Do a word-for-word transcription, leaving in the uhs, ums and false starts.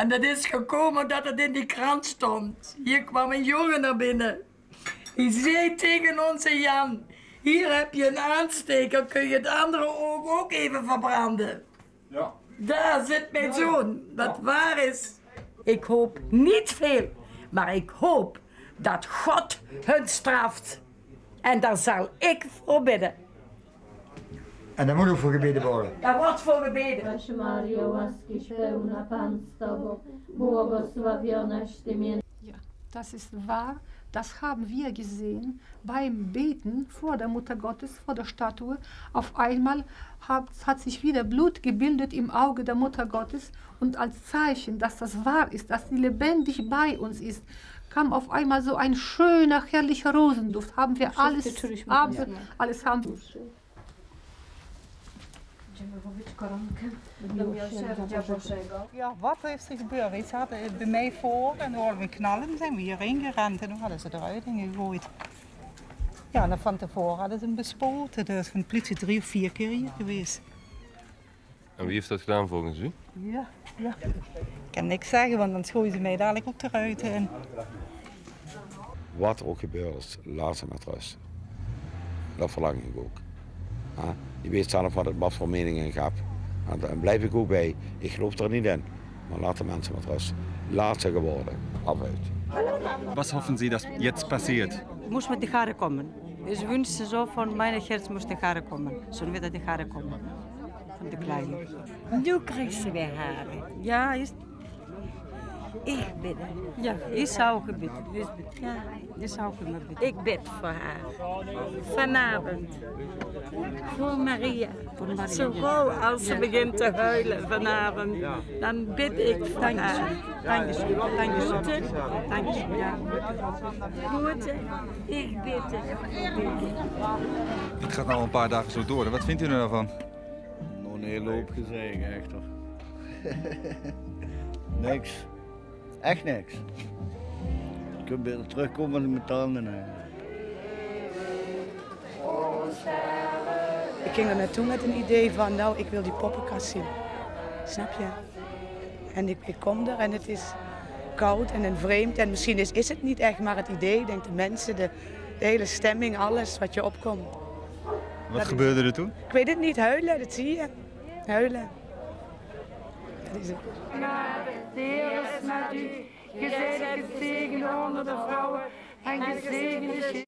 En dat is gekómme ómdat 't in die krant stóng. Hie kwaam 'ne jóng nao binne. Dae zag taenge ózze Jan: "Hie höbs se 'nen aanstaeker, kóns se 't anger oug ouch effe verbrande." Jao. Dao zit mien zoon, wat waor is. Ik hoop niet veel, maar ik hoop dat God hun straft. En daar zal ik voor bidden. En dao mót ouch veur gebaede waere. Daar wordt voor gebeden. Zdroj Mario, łaskiś pełna, Pan z Tobą, błogosławionaś Ty między Ja, das ist wahr. Das haben wir gesehen beim Beten vor der Mutter Gottes, vor der Statue. Auf einmal hat, hat sich wieder Blut gebildet im Auge der Mutter Gottes und als Zeichen, dass das wahr ist, dass sie lebendig bei uns ist, kam auf einmal so ein schöner, herrlicher Rosenduft. Haben wir alles, haben, alles haben wir. Idziemy mówić koronkę do miłosierdzia Bożego. Ja, wat is d'r gebeurd? Ze hadde bie mich veur en toen hoorde we 'n knal en toen zijn we hierin gerend en toen hadden ze d'r ruit in gegooid. Ja, en van tevoren hadden ze 'm bespoten, dus van de politie drie of vier keer hier geweest. En wie heeft dat gedaan volgens u? Ja, ja. Ik kan niks zeggen, want dan gooien ze mij dadelijk ook de ruiten in. Wat er ook gebeurd is, laat ze met rust. Dat verlang ik ook. Hè? Je weet zelf wat het, wat voor meningen je hebt. En daar blijf ik ook bij. Ik geloof er niet in. Maar laat de mensen met rust. Laat ze geworden. Af uit. Was hoffen Sie, dass jetzt passiert? Muss mit de Haare kommen. Ich wünsche so von meinem Herz muss de Haare kommen. Schon wieder de Haare kommen. Von de Kleine. Nu kriegt ze weer hare. Ja, is Ich bidde. Ja, ich auch bidde. Ja, ich auch immer bidde. Ik bid voor haar. Vanavond. Voor Maria. Zo gauw als ze begint te huilen vanavond, dan bid ik voor haar. Dankeschön. Dankeschön. Dankeschön. Ja. Goed, hè? Ik bid het. Het gaat nou al een paar dagen zo door. Wat vindt u er nou van? Nog 'n hele hoop gezag, echt, hoor. Niks. Echt niks. Ik kan beter terugkomen met mijn tanden, hè. Ik ging er naartoe met een idee van: nou, ik wil die poppenkast zien. Snap je? En ik, ik kom er en het is koud en, en vreemd. En misschien is, is het niet echt, maar het idee, ik denk, de mensen, de, de hele stemming, alles wat je opkomt. Wat gebeurde er toen? Ik weet het niet, huilen, dat zie je. Huilen. Dat is het. Genade, de Heer is met u. Gij zijt gezegend onder de vrouwen en gezegend is